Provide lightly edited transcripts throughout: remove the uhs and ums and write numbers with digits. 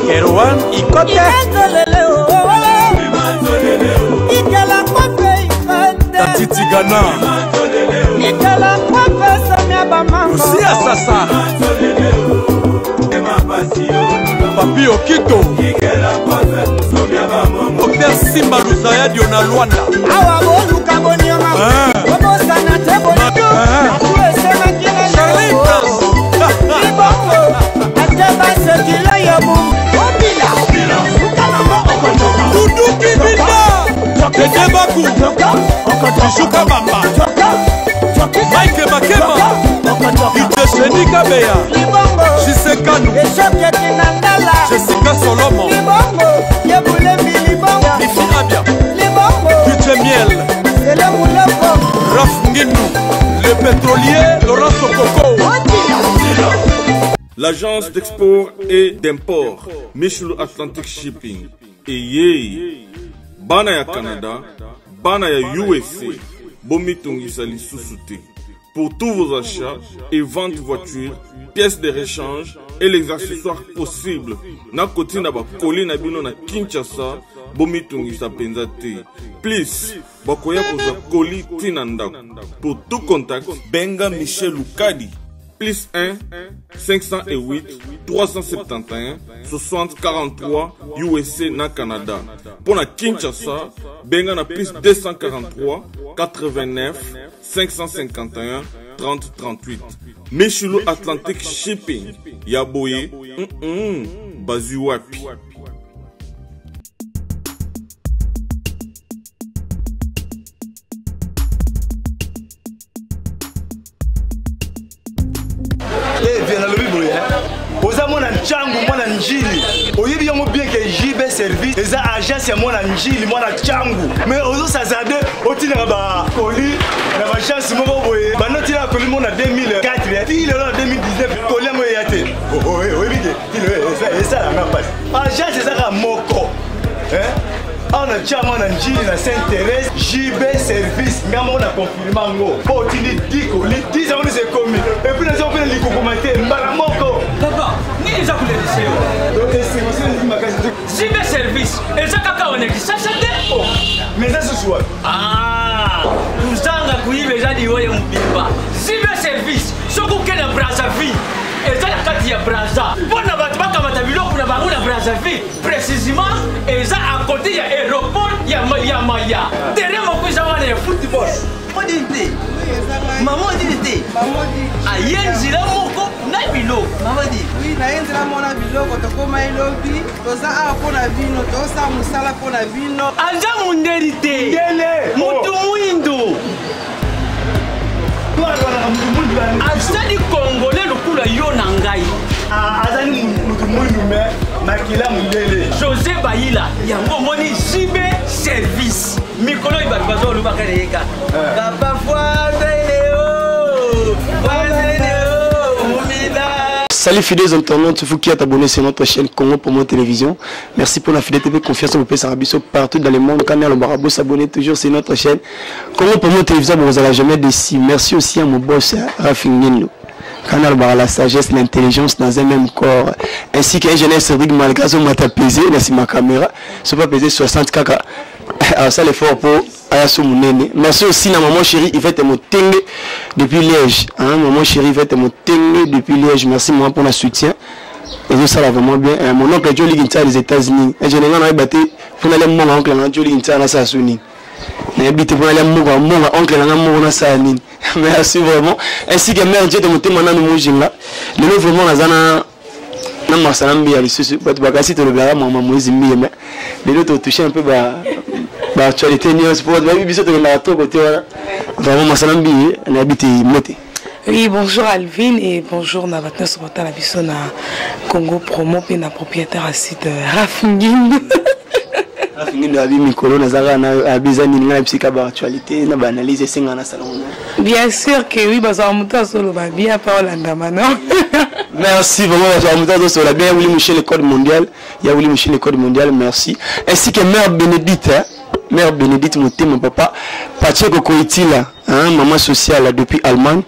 Erwan Ikote. Tatiti Gana. Lucia Sasa. Papi Okito. Docteur Simba Luzayadio na Luanda. Awa boluka bonioma. Bobosana te bolingo. Esemaki na Charlie Prince. Libongo. Ate basekila yo bu. Obila. Dudu Kibinda. Dede Baku. Bijou Kabamba. Mike Makema. DJ Seni Kabeya. Libongo. JC Kanu. Eshoketi na ndala. Jessica Solomon. Libongo. Yebulembi libongo. Mifi Abia. Libongo. DJ Miel. Sele Muloko. Raf Ngindu. Le pétrolier Laurent Sokoko. L'agence d'export et d'import Michelou Atlantic Shipping eyei bana ya Canada, bana ya USA bomitungisa lisusu te. Pour tous vos achats et ventes voitures, pièces de rechange et les accessoires possibles, na kotinda ba colis na bino na Kinshasa, bomitungisa penza te. Please, bakoya kozwa colis ti na ndako. Pour tout contact, benga Michel Lukadi. Plus 1 508 371 60 43 USA na Canada. Pour la Kinshasa, benga na plus 243 89 551 30 38. Michelo Atlantic Shipping, Yaboye, bazwi wapi? Eh, viens nalobi boye oza mwana ncangu mwana njili oyebi yango bien ke jb service eza agence ya mwana njili mwana ncangu mais ozosazarde otindaka bakoli na baagence moko boye banda otinaka koli moko na 2004 ti lelo na 2019 koli yango eya te oyebi ke ti lelo esalanga mpasi agence ezaka moko awa na ntiango na njili na sainte thérèse jb service nga moko na confirme yango mpo otindi 10 koli 10 yango nyonso ekomi epuis naza mpe na likokoma te mbala moko papa nini eza kolelisa yo esengo soki eleki makasi jb service eza kaka wana kisasa te mais eza susu wapi kozanga koyiba eza liwa ya mobimba jb service soki oke na brazzaville eza na kati ya braza mpo na bato bakamata biloko na bango na brazzaville précisément eza à côté ya aéroport ya ya maya terrain moko eza wana ya football odini te mama odini te aye nzela moko na biloko mama di oui naye nzela moko na biloko tokoma elobi toza awa mpo na bino tozosala mosala mpo na bino aza mondeli te motu mwindo azali congolais lokola yo na ngai azali motu mwindu me makila mondele josé bayila yango omoni jb service mikolo oyo bato bazolobaka na ye kaka papa fwazeleo fwazeleo mumina. Salut fidèles internautes, vous qui êtes abonnés sur notre chaîne Congo Promo Télévision. Merci pour la fidélité et confiance que vous pouvez biso partout dans le monde. Quand le barabo s'abonner toujours sur notre chaîne Congo Promo Télévision, vous n'allez jamais déçu. Merci aussi à mon boss Rafi Ngendo. Canal Bar, la sagesse, l'intelligence dans un même corps. Ainsi qu'un jeune Cédric malgré son m'a pesé, là c'est ma caméra. C'est pas pesé 60 kaka. Alors ça l'effort pour Ayasu Mounene. Merci aussi à maman chérie Yvette Motenge depuis Liège. Hein, maman chérie Yvette Motenge depuis Liège. Merci maman pour le soutien. Et ça va vraiment bien. Hein, mon oncle Jolie Ginta des États-Unis. Et je n'ai pas battu. Pour aller mon oncle Jolie Ginta na Sassouni. nayebi te mpona alia moko mbongo oncle na nga moko nasala nini. Merci vraiment. Ainsi que mère Dieu de motema nanu mojinga. Lelo vraiment naza na na masala mbiya lisusu bato bakasi tolobelaka mama Moïse mbiye mais lelo totouche un peu ba ba actualité nyonso po bato bayebi biso tokendaka to kote wana vraiment masala mbiye nayebi te mote. Oui, bonjour Alvin et bonjour na bato nyonso batala biso na Congo Promo mpe na propriétaire ya site Raf Ngindu. Raf Ngindu abi mikolo nazaka na abi eza nini nga na bisika ba actualité na ba analyse esenga na salon. Bien sûr que oui, bazwa moto azoloba bien pa olandama non. Merci vraiment bazwa moto azoloba bien Willy Michel le code mondial, ya Willy Michel le code mondial, merci. Ainsi que mère Bénédicte hein. Mère Bénédicte Motema, papa Pacheco Koitila, hein, maman sociale depuis Allemagne.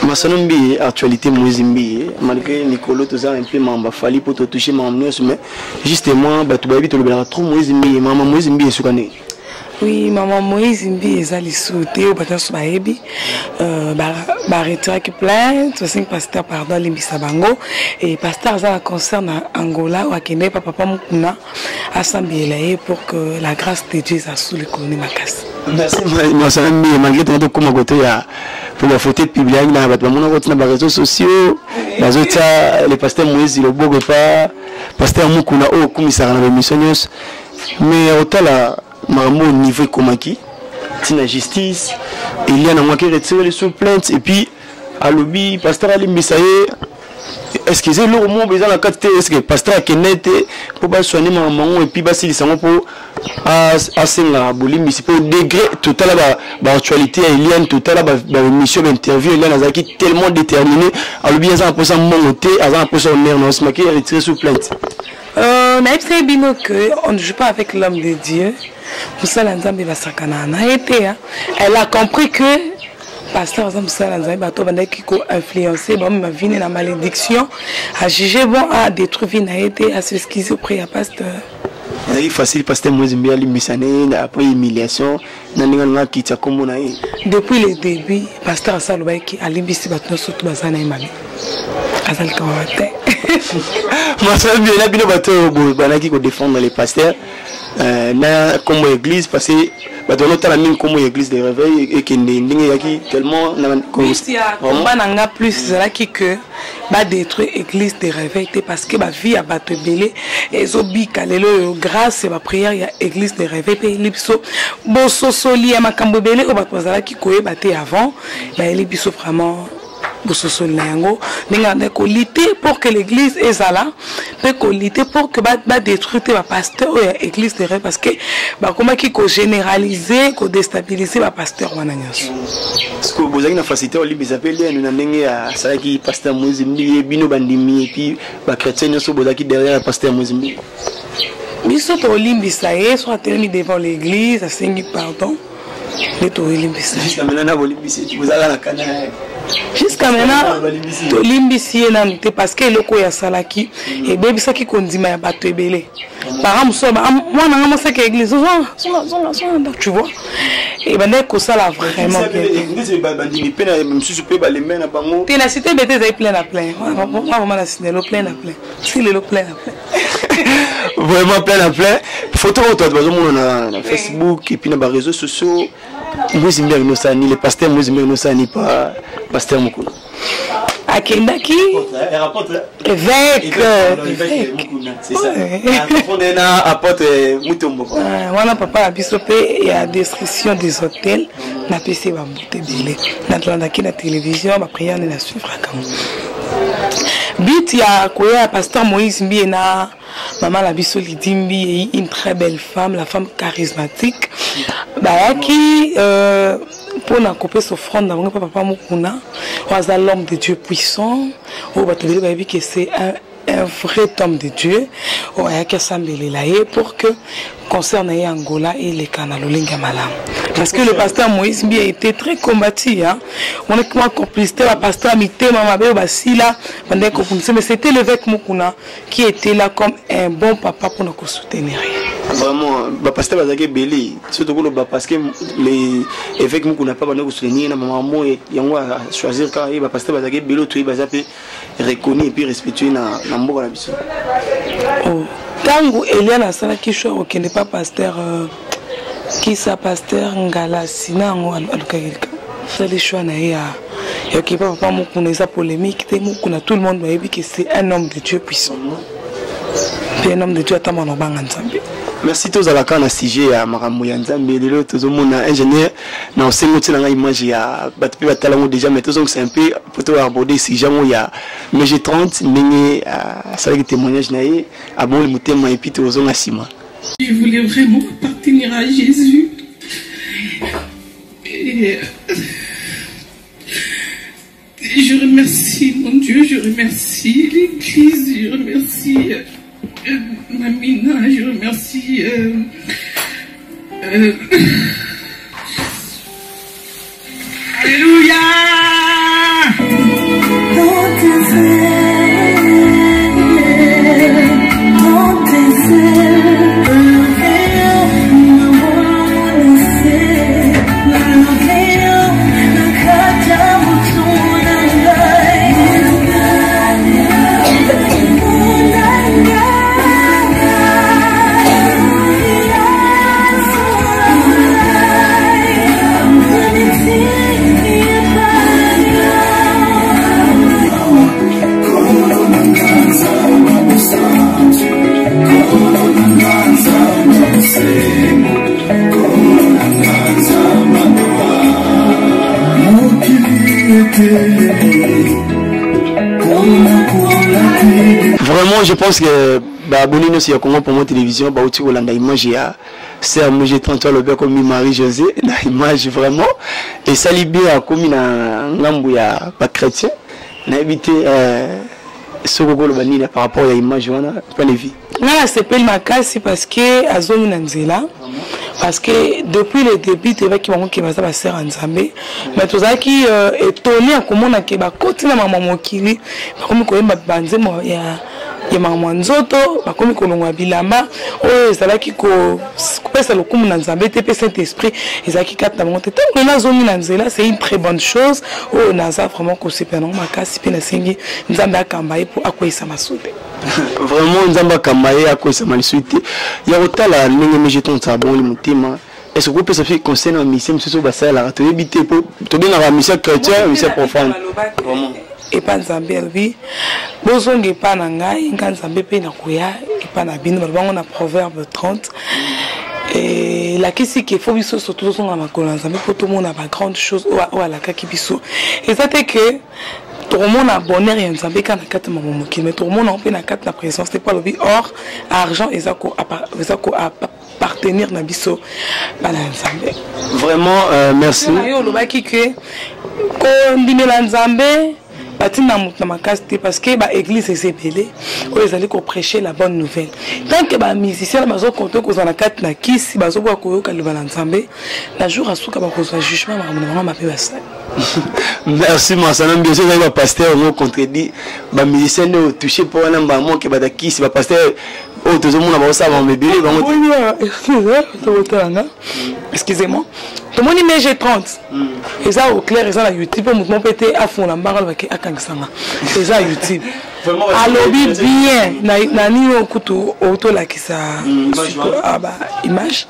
Masano Mbiye, actualité Moïse Mbiye, malgré Nicolo, tout ça, un peu mamba fali pour te toucher, maman, mais justement, bah, tu vas vite, le trop Moïse Mbiye, maman Moïse Mbiye, soukane. Oui, maman Moïse Mbiye eza lisusu te oyo bato nyonso bayebi euh, baretiraki plainte basengi pasteur pardon alimbisa bango e pasteur aza na concert na Angola oyo akendaki pa papa Mukuna asambela ye pour que la grâce de Dieu eza sous likolo ne makasi. Merci Masana Mbiye, malgré tonga tokóma kote ya mpo bafoto epubliaki na bato bamonaka oti na bareseau sociaux bazotia le pasteur Moïse loboko epa pasteur Mukuna oyo okumisaka na baémission nyonso. Mais ya kotala makambo oyo niveau ekomaki ntina justice Eliane yango ake retire lisusu plainte et puis alobi pasteur alimbisa ye. Est ce que eza eloko moko eza na kati te? Est ce que pasteur akende te mpo basoigne makambo yango et puis basilisa yango mpo asenga bolimbisi? Mpo degré totala baactualité ya Eliane, totala baémission, bainterview, Eliane azalaki tellement déterminé, alobi aza na mposa mbongo te, aza na mposa honneur na osimaki retire sous plainte. Nayebisaki bino que on ne joue pas avec l'homme de Dieu. Mosala ya Nzambe basakana na ye te. Elle a compris que pasteur aza mosala ya Nzambe, bato bandaki ko-influencer bamema vine na malédiction, a juge bon a détruire vie na ye te, a s'excuser auprès ya pasteur. Ezalaki facile pasteur Moïse Mbiye alimbisa na ye après humiliation na ndenge alinga akitisa nkombo na ye. Depuis le début pasteur asa alobaki alimbisi bato nyonso to baza na ye mabe, aza likambo te. Masala Mbiye na bino bato oyo bandaki kodéfendre les pasteurs na nkombo ya église, parce que bato banotala mingi nkombo ya église de réveil ekende ndenge eyaki tellement na ya komba na nga plus ezalaki que badétruire église de réveil te, parce que bavie ya bato ebele ezobika lelo oyo grâce ya baprière ya église de réveil. Mpe eyeli biso bososoli ya makambo ebele oyo bato bazalaki koyeba te avant. Bayeli biso vraiment bososoli na yango ndenge bandaki kolutter pour que l'église ezala, mpe kolutter pour que badétruire te bapasteur oyo ya église de réveil, parce que bakomaki kogénéraliser, kodéstabiliser bapasteur wana nyonso. Parce que bozalaki na facilité olimbisa mpe Eliane na ndenge asalaki pasteur Moïse Mbiye, bino bandimi et puis bachrétien nyonso bozalaki derrière ya pasteur Moïse Mbiye? Biso tolimbisa ye so atelemi devant l'église, asengi pardon, nde tolimbisa. Jusqu'à maintenant na bolimbisi, bozalaka na kana? Jusqu'à maintenant tolimbisi ye nanu te, parce que eloko oyo asalaki ebebisaki kondima ya bato ebele. Parent mosusu, mwana nga mosaki ya église, zonga, zonga, zonga, tu vois, ebandaki kosala vraiment bien. Bandimi mpe na mosusu mpe baleme na bango. Te, na cité bete ezali plein na plein, vraiment na lelo plein na plein, si lelo plein na plein. Vraiment plein na plein. Photo oyo bato bazomona na Facebook et puis na baréseaux sociaux, Moïse Mbiye akendosala ni le pasteur Moïse Mbiye akendosala ni pa pasteur Mokolo? Akendaki évêque. Na apôtre Mutombo. Wana papa na biso mpe ya destruction des autels. Napesi ye bambote ebele. Nalandaki na télévision baprière nde nasuivraka but ya koya ya pasteur Moïse Mbiye na mama na biso Lydie Mbiye, une très belle femme, la femme charismatique. Bayaki mpona kopesa offrande na bango mpa papa Mokuna oyo aza l'homme de Dieu puissant, oyo bato ebele bayebi ke c'est un vrai homme de Dieu, oyo ayaki asambelela ye pour que concert na ye Angola eleka na lolenge ya malamu, parce que le pasteur Moïse Mbiye a été très combattu, hein. Monaki mwa complicité bapasteur ya mitema mabe oyo basila bandaki kobundisa, mais c'était l'évêque Mokuna qui était là comme un bon papa mpona kosoutenir ye. Vraiment bapasteur bazalaki ebele so tokoloba, parce que les évêque Mokuna mpe bandaki kosoutenir na mama mo yango achoisir kaka ye. Bapasteur bazalaki ebele oyo toyebi, baza mpe reconnu et puis respectueux na mboka na biso. Ntango Eliane asalaki choix kokende pa pasteur kisa pasteur Ngalasi na yango alukaki likambo, asali choix na ye ya yoki pa papa Mokuna, eza polémique te. Mokuna, tout le monde bayebi que c'est un homme de Dieu puissant, mpe un homme de Dieu atamba na obanga Nzambe. Merci. Tozalaka na sujet ya makambo ya Nzambe. Lelo tozomona ingénieur na osengo otiela ngai image ya bato mpe batala yango déjà, mais tozongisa un peu po toaborder sujet yango ya MG 30, ndenge asalaki témoignage na ye, abongoli motema, et puis tozonga nsima. Je voulais vraiment appartenir à Jésus. Et je remercie mon Dieu, je remercie l'Église, je remercie Mamina, je remercie Alléluia. Dans tes ailes, dans tes ailes, Vraiment, je pense que baabonné nyonso ya Congo Promo Télévision bauti kolanda image ya sœur Muje 33 alobi akomi Marie José na image. Vraiment esali bien, akomi na ngambu ya bachrétien. Nayebi te soki okoloba nini par rapport ya image wana, point de vue. Nga nasepeli makasi parce que azongi na nzela, parce que depuis le début toyebaki bango ke baza basœur ya Nzambe, mais tozalaki étonné ya komona ke bakoti na mama mokili, bakomi koyemba banzembo ya makambo ya nzoto, bakomi kolongwa bilamba oyo ezalaki kopesa lokumu na Nzambe te, mpe Saint Esprit ezalaki kati na bango te. Ntango lelo azongi na nzela, c'est une très bonne chose oyo naza vraiment kosepela nango makasi, mpe nasengi Nzambe akamba ye mpo akweyisa masu te. Vraiment, Nzambe akamba ye, akweyisama lisusu te. Ya kotala ndenge MG 30 abongoli motema, est ce que okopesa mpe conseil na bamusicien mosusu oyo basalelaka? Toyebi te, po tobengaka musicien chrétien, musicien profane, vraiment. Epa Nzambe alobi: "Bozonga epa na ngai, nga Nzambe mpe nakoya epa na bino." Balobango na Proverbe 30, elakisi ke faut biso surtout tozonga makolo na Nzambe mpo tomona bagrande chose oyo alakaki biso. Eza te ke tokomona bonheur ya Nzambe kaka na kati ya makambo mokili, mais tokomona mpe na kati na présence te, mpo alobi or, argent eza ko appartenir na biso bana ya Nzambe. Vraiment, merci. Na yo olobaki ke kondimela Nzambe batinda moto na makasi te, parce que baéglise eza ebele oyo ezali koprêcher la bonne nouvelle. Tant que bamusicien na bazokonte kozala na kati na kisi, bazoboya koyoka liloba na Nzambe, na jour asuka bakozwa jugement makambo na bango mabe basali. Merci Masana Mbio. Soki ezali bapasteur yango contredit bamusicien nde otouche, mpo wana mbamoke batakisi bapasteur oyo tozomona baosala bango ebele bango. Tokotalanga, excusez-moi, tomoni MG 30 eza au clair, eza na YouTube, mpo motu moko mpe te afungola mbanga alobaki akangisanga. Eza YouTube, alobi bien na nini oyo kutu otolakisa image,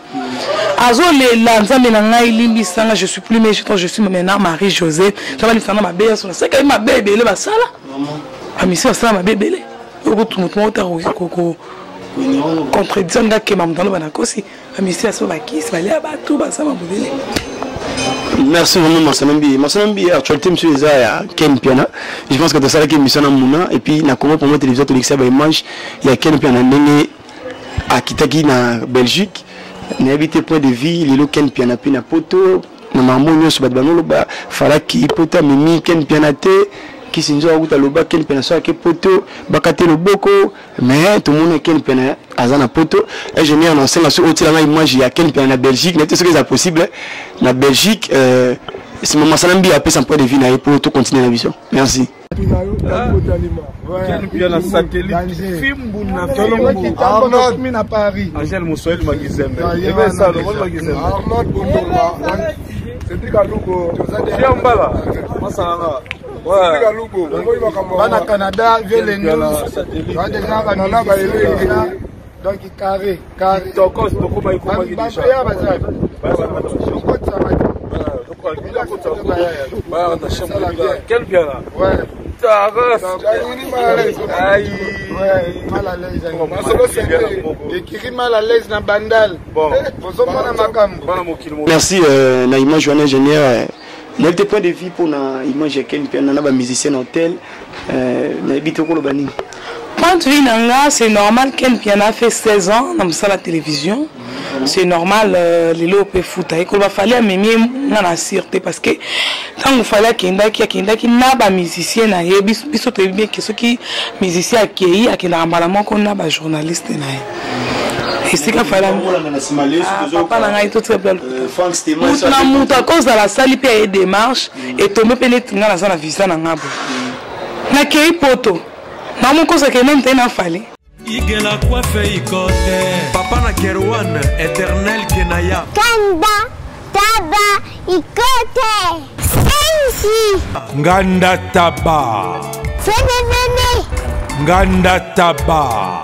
azolela: "Nzambe na ngai, limbisanga, je suis plus MG 30, je suis maintenant Marie José." Nzambe alimbisanga mabe nyonso naseka ye, mabe ebele basala bamisi, basala mabe ebele oyo kutu motu moko ta contredire nga kema moto aloba nakosi. Bamisi aso bakisi, balia bato, basala mabele. Merci vraiment, Marcelo Mbi. Marcelo Mbi, actualité monsieur eza ya Ken Mpiana. Je pense que tosalaki émission na Muna et puis na Congo Promo Télévision tolekisa ba image ya Ken Mpiana ndenge akitaki na Belgique. Nayebi te point de vue lelo Ken Mpiana mpe na poto na makambo nyonso bato banoloba falaki poto amemi Ken Mpiana te, kisi nzo akuta loba Ken Mpiana so ake poto bakate loboko, mais tomoni Ken Mpiana aza na poto. Ingénieur na osenga soki otielanga image ya Ken Mpiana na Belgique, nayebi te soki eza possible na Belgique. Nsima Masala Mbi apesa point de vue na ye mpo tocontinue na biso. Merci. Ken Mpiana satellite fimbu na fimbu na Paris. Angel Moswahili Magizembe ebe salo moni Magizembe. Arnold Bondolwa, Cédric Alugo. Chiambala Masalanga. Cédric Alugo bana Canada, vieux News nana baelenge, donc carré carré. Tokos tokoma ekomaki déjà. Baya baza Bayaka na chambre quel bien là. Ouais. Taras. Mal à l'aise. Aïe. Ouais, mal à l'aise. Masolo écrit mal à l'aise na Bandal. Bon. Bozomona makambo. Bana mokili. Merci na image wana, ingénieur. Nayebi te point de vue mpona image ya Ken Mpiana na bamusicien na hotel, nayebi te okoloba nini. Point de vue na nga, c'est normal. Ken Mpiana fait 16 ans na mosala télévision, c'est normal. Lelo mpe futa ekoloba Fally amemi ye, nga na sûr te, parce que ntango Fally akendaki, akendaki na bamusicien na ye. Biso toyebi bien ke soki musicien akei, akendaka mbala moko na bajournaliste na ye. Esika fala papa na ngai totika bila moto na moto akozala asali mpe aye démarche etombe mpe neti ngai naza na visa na ngai boye nakei poto namokozaka enene te na fali Igela coiffe ikote Papa na Kerwan éternel Kenaya Kanda taba ikote Sensi Nganda taba Fene Nganda taba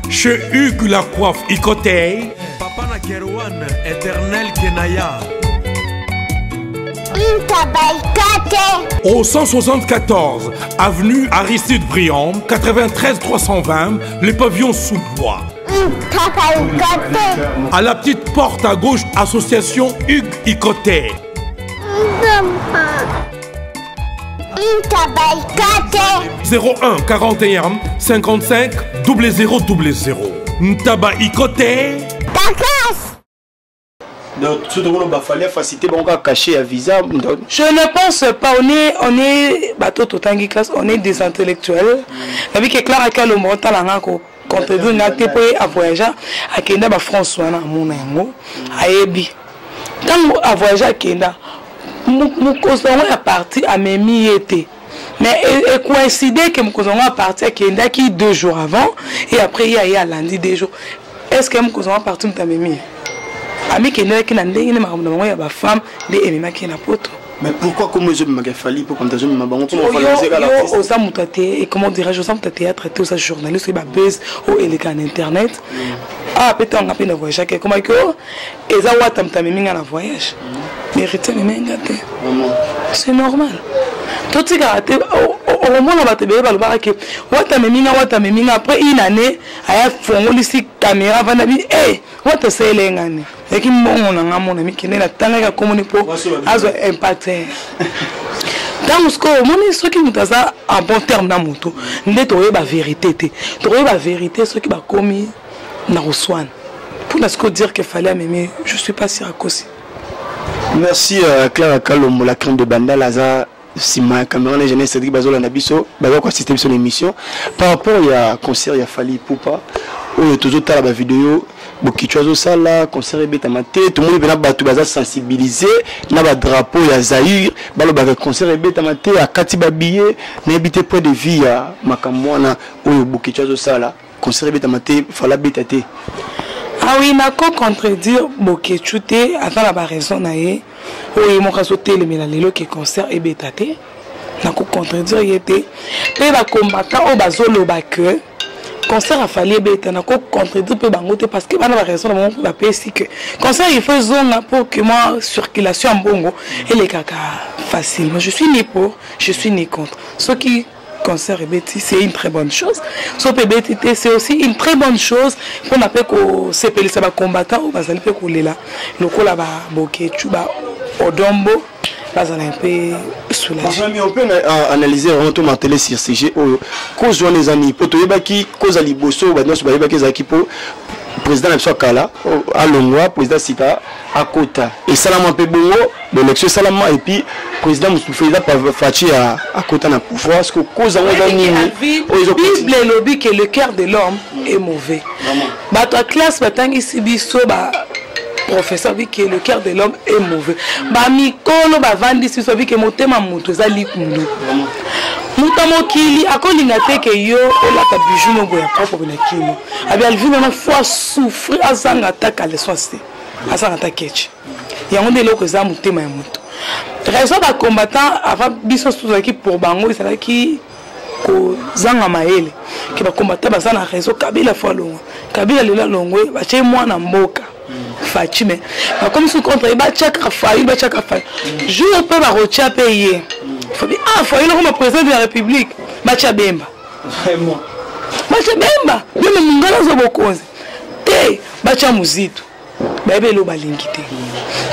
Chez Hugues la coiffe Ikote Papa na Kerwan éternel Kenaya Au 174, avenue Aristide Briand, 93 320, les pavillons sous bois. À la petite porte à gauche, association Hugues Icoté. 01 41 55 00 00. Ntaba Ikote. Donc soki tokoloba fallait facilité bango kaka cachet ya visa. Je ne pense pas. On est bato totangi classe, on est des intellectuels. Nabi ke Clara Kalombo otala nga ko contredire nga te, mpo ye avoyagea, akenda bafrance wana, amona yango, ayebi ntango avoyage akenda mokonzi yango ya parti amemi ye te. Mais ecoïncide ke mokonzi yango ya parti akendaki 2 jours avant et après ye aye alandi 2 jours. Est ce que mokonzi yango ya parti moto amemi ye? Amikendelaki na ndenge nde makambo na bango ya bafemme nde ememaki ye na poto. Mais pourquoi komo ezobimaka Fally mpo kamta ezomema bango? Yo oza moto ya te, comment dirais-je, oza moto ya théâtre te, oza journaliste, oyo babase oyo eleka na internet. Awa mpe ntango nga mpe na voyageaki, ekomaki o eza wata moto amemi nga na voyage, mérite amemi nga te. C'est normal, totikaka te. Okomona bato ebele balobaka ke wata amemi nga, wata amemi nga. Après une année aya fongolisi caméra, avanda bi e wata esalele nga ne ezalaki mbongo na nga mona mikende natangaki akomoni mpo azwa impact. Ntango sikoyo omoni soki moto aza en bon terme na moto nde tokoyeba vérité te. Tokoyeba vérité soki bakomi na koswana. Mpona sikoyo dire que Fally amemi, je suis pas sûr akosi. Merci Clara Kalombo, la crème de Bandal, aza nsima ya caméra na jeunesse. Cédric, bazolanda biso, baza koassiste biso na émission par rapport ya concert ya Fally Ipupa oyo tozotala bavideo. Bokichu azosala concert ebetama te. Tomoni mpena bato baza sensibilise na badrapeau ya Zaire, balobaka concert ebetama te, akati babillet. Nayebi te point de vue ya makambo wana oyo Bokichu azosala concert ebetama te, Fally abeta te. Ah oui, nako contredire Bokechu te, aza na baraison na ye oyo ye moko azotelemela lelo ke concert ebeta te. Nako contredire ye te. Mpe bacombattant oyo bazoloba ke concert a Fally ebeta, nako contredire mpe bango te, parce que bana baraison na bango mpe bapesi ke concert il faut ezonga pour que moi circulation ya mbongo elekaka facilement. Je suis ni pour, je suis ni contre. Soki concert ebeti, c'est une très bonne chose. So mpe ebeti te, c'est aussi une très bonne chose mpona mpe kosepelisa bacombattant oyo bazali mpe kolela lokola babokecu, baodombo, bazala un peu soulagé. Mais on peut analyser vraiment to marteler sur sujet oyo. Cause wana eza nini? Mpo toyebaki cause ya liboso, bato nyonso bayebaki ezalaki mpo président na biso akala alongwa, président sika akota. Esalama mpe bongo, baélection esalama et puis président mosusu, président Fatshi, akota na pouvoir. Parce que cause yango eza nini oyo? Bible elobi que le cœur de l'homme est mauvais. Bato ya classe batangisi biso, ba professeur bi ke le cœur de l'homme est mauvais. Bamikolo bavandisi biso bi ke motema moto eza likundu. Moto ya mokili akolinga te ke yo olata bijou moko ya propre na kino. Abi alvin wana faut asouffrir, azanga ata caleçon te, azanga ata ketch. Yango nde eloko eza motema ya moto. Raison bacombattant avant biso tozalaki pour bango ezalaki kozanga mayele ke bacombattant baza na raison. Kabila faut alongwa. Kabila lelo alongwe, batie mwana mboka Fatshi, mais bakomi su contre ye, batiaka Fayulu, batiaka Fayulu. Jour mpe bakotia mpe ye fabi, ah, Fayulu akoma président de la République, batia Bemba, batia Bemba, Bemba mongala azwa bokonzi te, batia Mozitu. Bayebi eloko balingi te.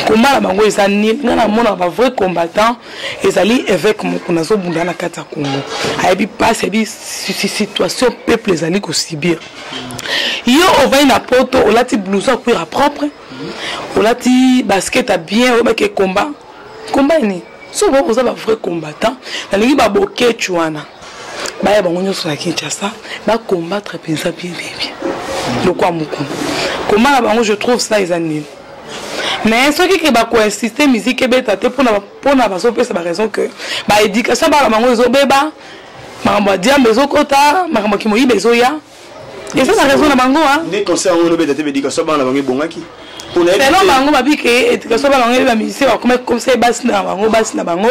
Komba na bango eza nini? Ngai namonaka bavrai combattant ezali évêque moko nazobunda na kati ya Congo, ayebi mpasi, ayebi situation peuple ezali kosubir. Yo ovandi na poto, olati blouson ya cuir ya propre, olati basket ya bien, oyebaki ekomba komba nini. So bo oza bavrai combattant, nalingi babokecu wana baya bango nyonso na Kinshasa, bacombattre mpenza bien bien bien. Lokwa moko koma na bango, je trouve ça eza nini? Mais soki ke bakoinsiste musique ebeta te, mpona bazopesa baraison que baéducation bana bango ezobeba, makambo ya diambe ezokota, makambo ya kimoyiba ezoya, eza na raison na bango. Nde concert yango nobeta te, baéducation bana bango ebongaki. Selon bango, babi ke éducation bana bango, bamusicien bakoma komisa basi na bango, basi na bango,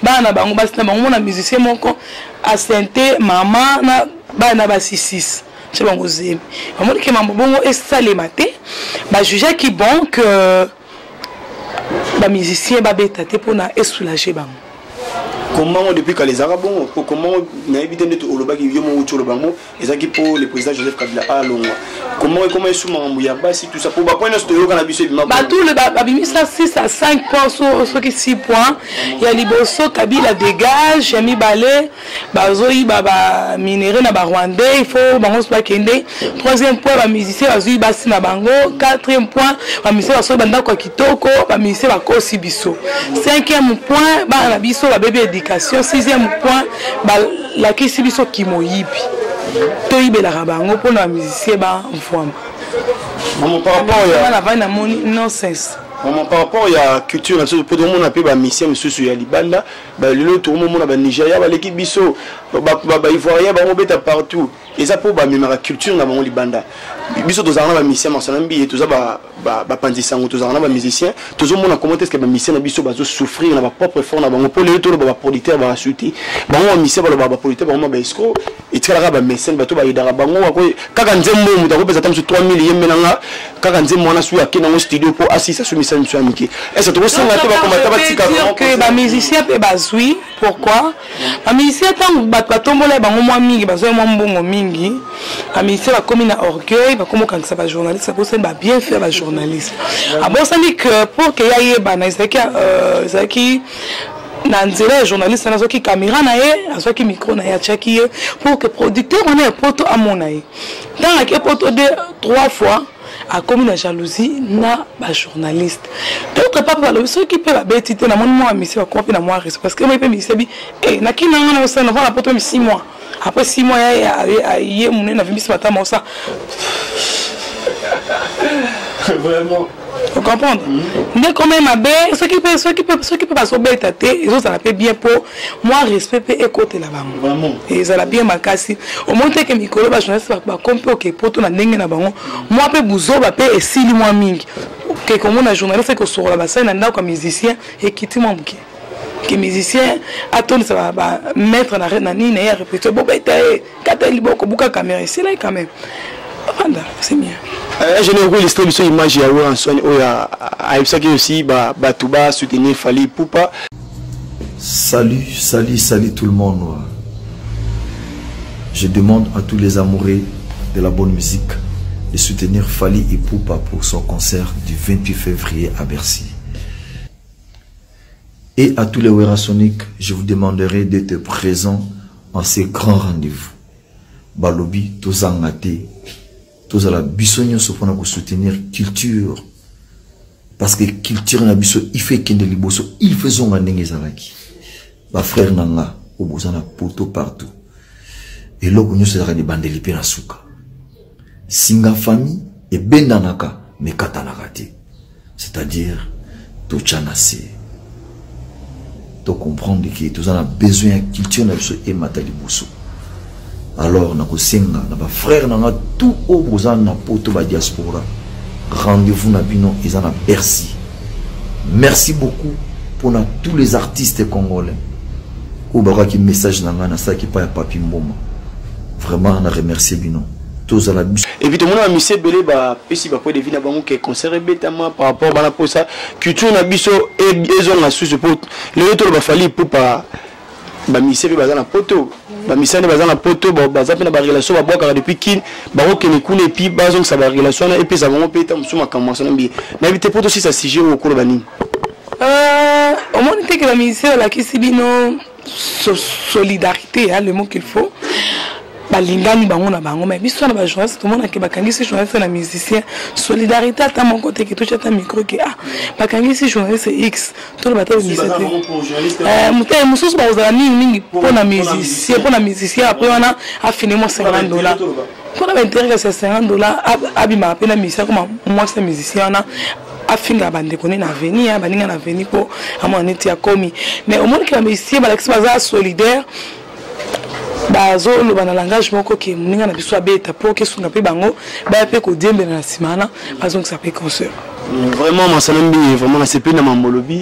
bana na bango, basi na bango. Mona musicien moko asente mama na bana na basi 6, tia bango zemi. Bamoni ke mambo bongo esalema te, bajugeaki bon que bamusicien babeta te mpona esoulage bango. Kombango depuis kala ezalaka bongo, po kombango nayebi te nde olobaki yo moko, uti oloba yango, ezalaki mpo le président Joseph Kabila alongwa. Kombango ekoma esu makambo ya basi, tout ça, po bapoint nyonso toyoka na biso ebima. Bato babimisa 6 à 5 points, soki 6 points. Ya liboso, Kabila dégage. Ya mibale, bazoyiba baminerai na barwandais, il faut bango nyonso bakende. Troisième point, bamusicien bazwi basi na bango. Quatrième point, bamusicien basoki bandako ya kitoko, bamusicien bakosi biso. Cinquième point, bana na biso babebi éducation. Sixième point, balakisi biso kimoyibi, toyibelaka bango mpona bamusicien bamvwama. Navandi, namoni nonsense. Maman, par rapport ya culture na biso, mpo tomona mpe bamusicien mosusu ya libanda, lelo tokomomona banigeria baleki biso, baivoirien bango beta partout, eza mpo bamemaka culture na bango libanda. Biso tozalaka na bamusicien masana mbiye, toza bapanzi sango, tozalaka na bamusicien, tozomona comment est ce que bamusicien na biso bazosouffrir na bapropre effort na bango, mpo lelo toloba baproducteur baasuti bango, bamusicien balobaka baproducteur bango ma baescroc, etikalaka bamécène, bato bayedaka bango kaka nzembo. Moto akopesa ata mosu 3000, ye mbenanga kaka nzembo wana, su ake nango studio mpo asisa su misala misu ya mike. Ese tokosenga te bakomata batika? Que bamusicien mpe bazwi. Pourquoi bamusicien, ntango bato batombola bango mwa mingi, bazwa mwa mbongo mingi, bamusicien bakomi na orgueil, bakomi okangisa bajournaliste, abosani babienfait ya bajournaliste, abosani que pour ke ya yebana ezalaki na nzela ya journaliste wana. Azwaki caméra na ye, azwaki micro na ye, atiaki ye pour que producteur wana ya poto amona ye. Ntango ake poto deux, trois fois, akomi na jalousie na bajournaliste. D'autre part, balobi soki mpe babeti te, namoni mwa misi bakoma mpe na mwa risque, parce que moi mpe misi abi nakini nanga na osala navanda poto meme 6 mois. Après 6 mois ye monene avimbisi matama osa. Vraiment. Ocomprendre nde koma mabe. Soki mpe bazobeta te, ezozala mpe bien mpo mwa respect mpe ekotela bango, ezala bien makasi. Omoni teke mikolo bajournaliste bakomi mpe oke poto na ndenge na bango, mwa mpe buzoba mpe esili mwa mingi. Ke komona journaliste ekosorola basali na ndako ya musicien ekiti mwa moke, ke musicien atondisa bamaître na nini na ye ya répétition, bobeta ye, kata ye liboko, buka caméra, esilai quand même. Bafanda, c'est bien. Je n'ai illustré biso image ya Werrason oyo ayebisaki aussi bato basoutenir Fally Ipupa. Salut, salut, salut tout le monde. Je demande à tous les amoureux de la bonne musique de soutenir Fally Ipupa pour son concert du 28 février à Bercy. Et à tous les Werrasonics, je vous demanderai d'être présents en ces grands rendez-vous. Balobi, tozanga te, tozala biso nyonso mpona kosoutenir culture, parce que culture na biso il faut ekende liboso, il faut ezonga ndenge ezalaki. Bafrère na nga oyo boza na poto partout, eloko nyonso ezalaka libandeli mpe na suka. Singa famille ebendanaka me ekatanaka te, c'est-à-dire totya na se, tocomprendre ke toza na besoin ya culture na biso emata liboso. Alors nakosenga na bafrère na nga tout oyo boza na poto, badiaspora, rendez-vous na bino eza na Bercy. Merci beaucoup mpona tous les artistes congolais oyo bakaki message na ngai nasalaki epai ya Papi Mboma. Vraiment na remercier bino, tozala biso. Et puis tomona bamisi ebele bapesi bapoint de vue na bango ke concert ebetama par rapport bana mposa culture na biso ezonga susu, po lelo toloba Fally Ipupa, bamisie mpe baza na poto, bamisia nde baza na poto, baza mpe na barelation, babwakaka depuis Kine, bakokende kuna et puis bazongisa barelation wana, epesa bango mpe ta mosusu makambo masana mbiye. Nayebi te po tosisa sujet oyo, okoloba nini? Omoni te ke bamusicien balakisi bino solidarité, hein, le mot qu'il faut, balingani bango na bango. Mais biso na bajournaliste, tomonake bakangisi journaliste na musicien, solidarité ata moko te, ke totya ata micro ke ah, bakangisi journaliste x, toloba ata musicien te. Moto mosusu bakozala mingimingi mpona musicien, mpona musicien. Après wana afine mwa 50 dollar. mpona baintérêt kasi ya 50 dollar abimaka mpe na musicien akoma mwasi ya musicien wana afingaka bandeko nde na aveni ya baninga na aveni mpo amona neti akomi. Mais omoniki bamusicien balakisi baza solidaire, bazoloba na langage moko ke moninga na biso abeta mpo kesunga mpe bango baya mpe kodiembela na nsima wana bazongisa mpe concert. Vraiment, Masana Mbiye, vraiment, la CP na Mambolobi,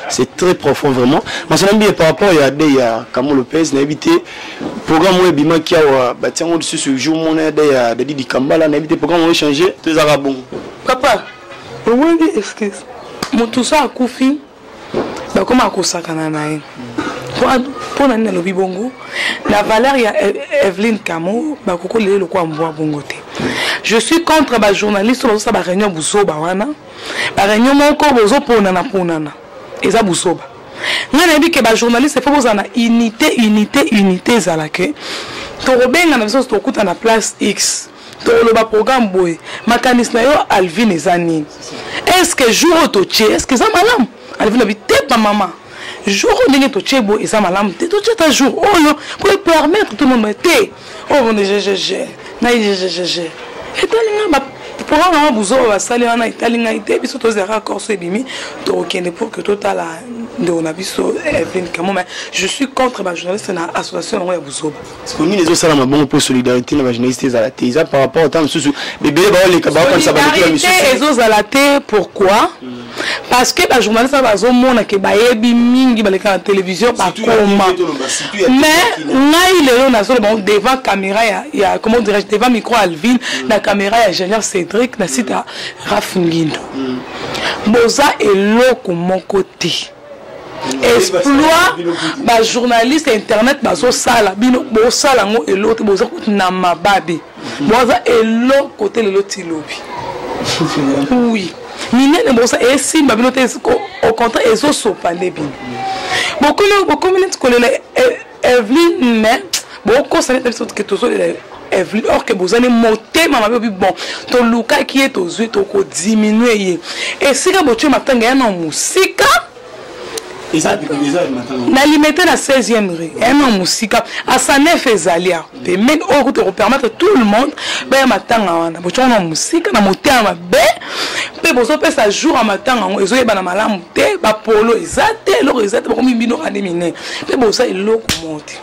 c'est très profond, vraiment. Masana Mbiye, par rapport à Dei ya Kamo Lopez, na évité, programme où ebimaki awa, batiango lisusu jour mona ya Dei ya Dadi Dikambala, na évité programme où changé, tout ezalaka bon. Papa, omoni, excuse, moto so akufi, bakoma kosakana na ye. Mpo na nini nalobi bongo? Na valeur ya Eveline Kamo, bakoki kolela lokola mbwa bongo te. Je suis contre bajournaliste oyo bazosala baréunion buzoba wana, baréunion moko bozoponana ponana, eza buzoba. Ngai nayebi ke bajournaliste fo bozala na unité, unité, unité. Ezala ke tokobengana biso, tokuta na place X, tokoloba programme boye, makanisi na yo Alvin eza nini? Est ce que jour oyo totie, est ce que eza malamu? Alvin abi te, bamama, jour oyo ndenge totie boye eza malamu te, totie ta jour oyo po epermettre tout le monde te. Oyo bonde ggg ngai ggg etali ngai, programme yango buzoba basali wana etali ngai te. Biso tozalaka corso ebimi, tokokende pour que totala ndeko na biso Eveline Kamo. Mais je suis contre bajournaliste na association yango ya buzoba. Nini ezosalama bongo mpo solidarité na bajournaliste ezala te? Eza par rapport ata mosusu ebele baoleka, baokanisa baleki ya misusu. Ezozala te, pourquoi? Parce que bajournaliste wana bazomona ke bayebi mingi, baleka na télévision, bakoma. Mais ngai lelo nazoloba bango devant caméra ya, comment dirais-je, devant micro Alvin, na caméra ya ingénieur Cédric, na site ya Raf Ngindo, boza eloko moko te. Exploit bajournaliste internet bazosala, bino bosala yango eloko te. Boza kutu na mababe, boza eloko te lelo ti lobi. Oui, minene bosa esimba bino te, au contraire ezosopa nde bino. Bokomi neti kolela Eveline, mais bokosa neti biso ke tozolela Eveline, or ke bozali motema mabe. Obi bon, tolukaki ye, tozwi, tokodiminuer ye esika botie matanga ya na mosika na Limete na 16e rue, ya na mosika asanef ezali awa pembeni oyo kuta kopermettre tout le monde baya matanga wana. Botiango na mosika na motema mabe, mpe bozopesa jour ya matanga yango ezoyebana malamu te, bapolo eza te, eloko eza te. Bakomi bino ande minene mpe boza eloko moko te.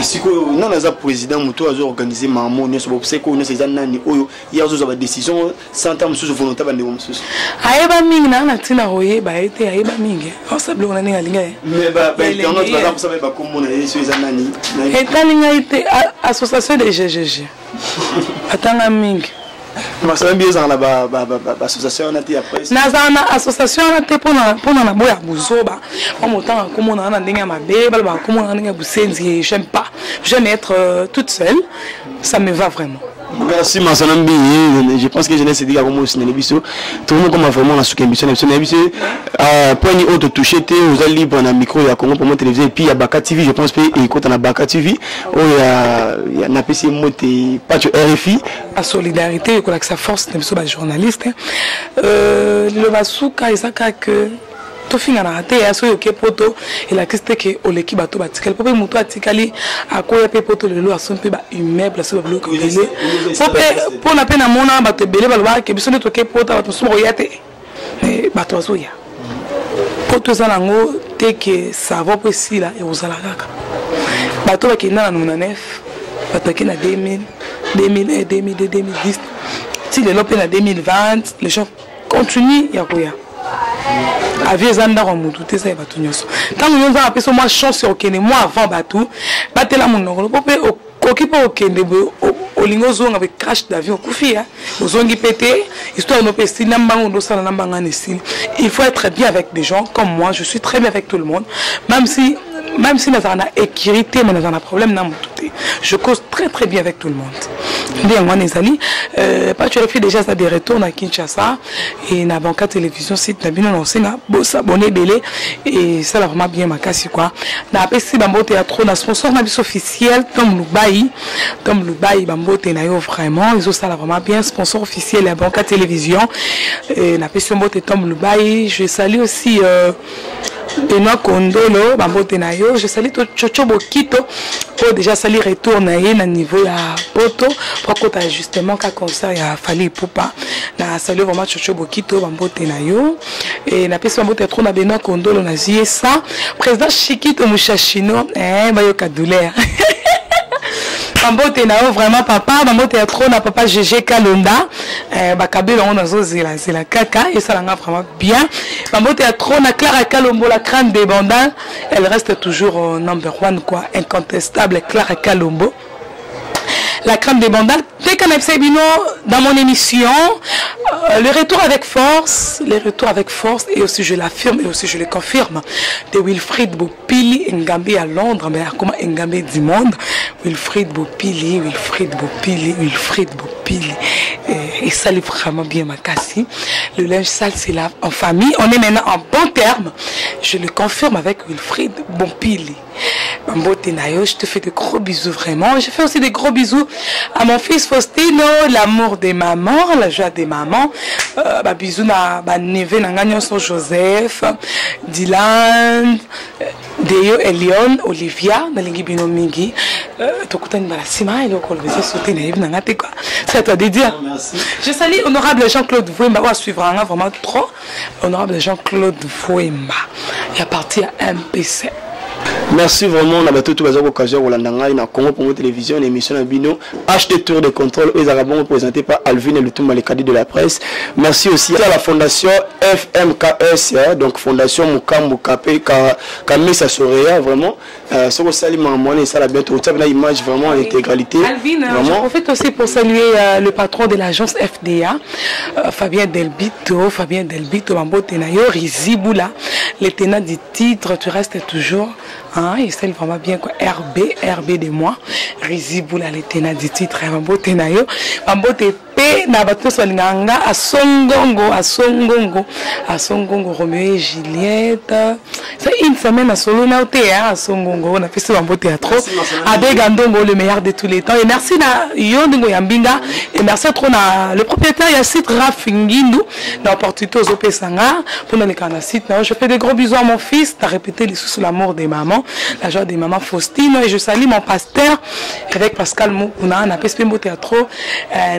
Sikoyo nani aza président, moto oyo azoorganize mamo nyonso, boseko oyo nyonso eza nani, oyo ye azozwa badécision sans ta mosusu volonté bandeko mosusu? Ayeba mingi na na ntina koyeba ye te, ayeba mingi aosa biloko na ndenge alingi ye. Mais bainternaute baza mposa bayeba kombo na ye so eza nani. Etali ngai te. Association de GGG atanga mingi. Masala mbi ezala na baassociation wana te ya presse? Nazala na association wana te mpona na boya buzoba. Mwa motanga komona na ndenge ya mabe, balobaka komona na ndenge ya busenzi, j'aime pas. J'aime être toute seule, ça me va vraiment. Merci Masana Mbi. Je pense que jeunesse dit comme aussi na biso. Tout le monde comme vraiment na suka émission na biso na biso. Point ni auto touché te, oza libre na micro ya Congo Promo Télévision et puis ya Baka TV, je pense pe écoute na Baka TV. Oh ya na PC mote Pacho RFI. La solidarité ekolakisa force na biso ba journaliste. Liloba suka eza kaka tofinganaka te. Ya soki oke poto, elakisi te ke oleki bato batikali, mpo mpe moto atikali akoya mpe poto lelo asombi mpe baimmeuble, asomi babiloko ebele. Po mpe mpona mpe namona bato ebele balobaka ke biso nde toke poto, bato mosusu bakoya te. Bato bazoya poto, eza nango te ke savon mpo esila, ekozala kaka. Bato bakenda na 99, bato bakei na 2000, 2001, 2002, 2010, ti lelo mpe na 2020, les gens continuent ya koya. Avi eza ndako ya motu te, eza ya bato nyonso. Ntango yo nzambe apesa mwa chance ya kokende mwa avant bato, batela monoko mpo mpe okoki mpe okende boye, olingi ozonga mpe crash d'avion, okufi ya ozongi mpe te, histoire no mpe esili na mbango ndosala na mbanga na esili. Il faut être bien avec des gens comme moi, je suis très bien avec tout le monde, même si nazala na écurie te, mais nazala na problème na motu te. Je cause très très bien avec tout le monde. Nde yango wana ezali Pacho déjà aza de retour na Kinshasa et na Banka Télévision, site na bino. Na osenga bosabone ebele, esala vraiment bien makasi quoi. Na apesi bambote ya trop na sponsor na biso officiel Tom Lubai. Tom Lubai, bambote na yo vraiment, ezosala vraiment bien, sponsor officiel ya Banka Télévision. Napesi yo mbote, Tom Lubai. Je salue aussi. Benoît Kondolo, bambote na yo. Je salue to Chocho Bokito, oyo déjà asali retour na ye na niveau ya poto po akota justement ka concert ya Fally Ipupa. Na salue vraiment Chocho Bokito, bambote na yo. Et napesi bambote ya trop na Benoît Kondolo na ZSA. Président Chikito Mushashino, eh, bayoka douleur. Bambote na yo vraiment papa, bambote ya trop na papa GG Kalonda. Eh, bakabelo yango nazozela zela kaka esalanga vraiment bien. Bambote ya trop na Clara Kalombo, la crâne des bandales, elle reste toujours number one quoi, incontestable Clara Kalombo, la crème des bandales. Dès qu'on a Bino dans mon émission, le retour avec force, le retour avec force, et aussi je l'affirme et aussi je le confirme, de Wilfried Bopili Ngambi à Londres, mais comment Ngambi du monde, Wilfried Bopili, Wilfried Bopili, Wilfried Bopili, et ça lui vraiment bien makasi. Le linge sale, c'est là en famille. On est maintenant en bon terme. Je le confirme avec Wilfried Bopili. Mbote na yo, je te fais de gros bisous vraiment. Je fais aussi des gros bisous à mon fils Faustino, l'amour des mamans, la joie des mamans. Ba bisous na ba neveu na nga nyonso, Joseph, Dylan, Deo, Elion, Olivia, nalingi bino mingi. Tokutani bala sima eloko lobeza sauter na yebi na nga te quoi. C'est à toi de dire. Merci. Je salue honorable Jean-Claude Vouemba, on suivra nga vraiment trop. Honorable Jean-Claude Vouemba, il a parti à MPC. Merci vraiment na bato tout baza occasion kolanda ngai na Congo Promo Télévision na émission na bino HD Tour de contrôle ezalaka bongo présenté par Alvin Lutumba, le cadet de la presse. Merci aussi à la fondation FMKS, hein, donc fondation Mukambu Kapé Kamisa Sorea vraiment. Soko sali maman et ça la bientôt tu as image vraiment en intégralité. Alvin, vraiment. Je profite aussi pour saluer le patron de l'agence FDA, Fabien Delbito, Fabien Delbito, Mambote Nayo, Rizibula, le tenant du titre, tu restes toujours, hein, il sait vraiment bien quoi, RB, RB de moi, Rizibula, le tenant du titre, Mambote Nayo, Mambote P, na bato nyonso balingaka nga, Asongongo, Asongongo, Asongongo, Roméo et Juliette. C'est une semaine à solo na te, hein, Asongongo, on a fait ce bambote ya trop. Merci, Marcela. Abe Gandongo, le meilleur de tous les temps. Et merci na yo ndingo ya mbinga. Et merci trop na le propriétaire ya site Raf Ngindu, na opportunité aux opesanga pour na lekana site. Na, je fais des gros bisous à mon fils, t'as répété les sous l'amour des mamans, la joie des mamans Faustine, et je salue mon pasteur avec Pascal Mukuna, na PSP Mbote ya trop,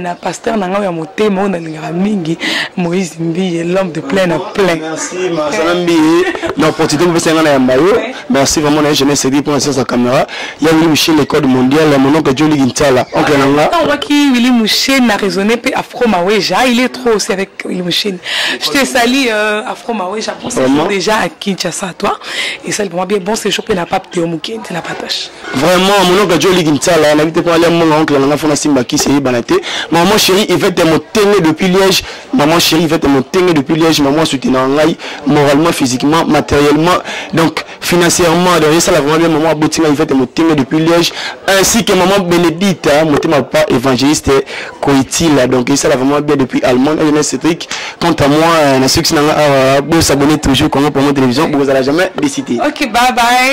na pasteur na nga ya motema na lingaka mingi Moïse Mbiye, l'homme de plein à plein. Merci Marcela Mbiye na opportunité pour nga na yamba yo. Merci vraiment na jeunesse dit pour sa caméra. Il y a Willy Mouché, l'école mondiale, mon oncle Johnny Gintala, oncle nanga. On voit qui Willy Mouché n'a raisonné pe Afro Maweja, il est trop aussi avec Willy Mouché. Je te salue Afro Maweja, bon séjour Vraiment? déjà à Kinshasa à toi. Et ça vraiment bien bon séjour pe la pape Théo Mukende la patache. Vraiment mon oncle Johnny Gintala, na vite pour aller mon oncle nanga fona simba ki c'est banate. Maman chérie Yvette Motenge depuis Liège, maman chérie Yvette Motenge depuis Liège, maman soutenant ngai moralement, physiquement, matériellement, donc financièrement, donc ça la vraiment bien maman Botinga Yvette Motenge depuis Liège, ainsi que maman Bénédicte, hein, motema papa évangéliste Koitila, donc ça la vraiment bien depuis Allemagne. Et jeunesse Cédric, quant à moi, na ceux qui n'ont pas s'abonner toujours Congo Promo Télévision, vous allez jamais décider. OK, bye bye.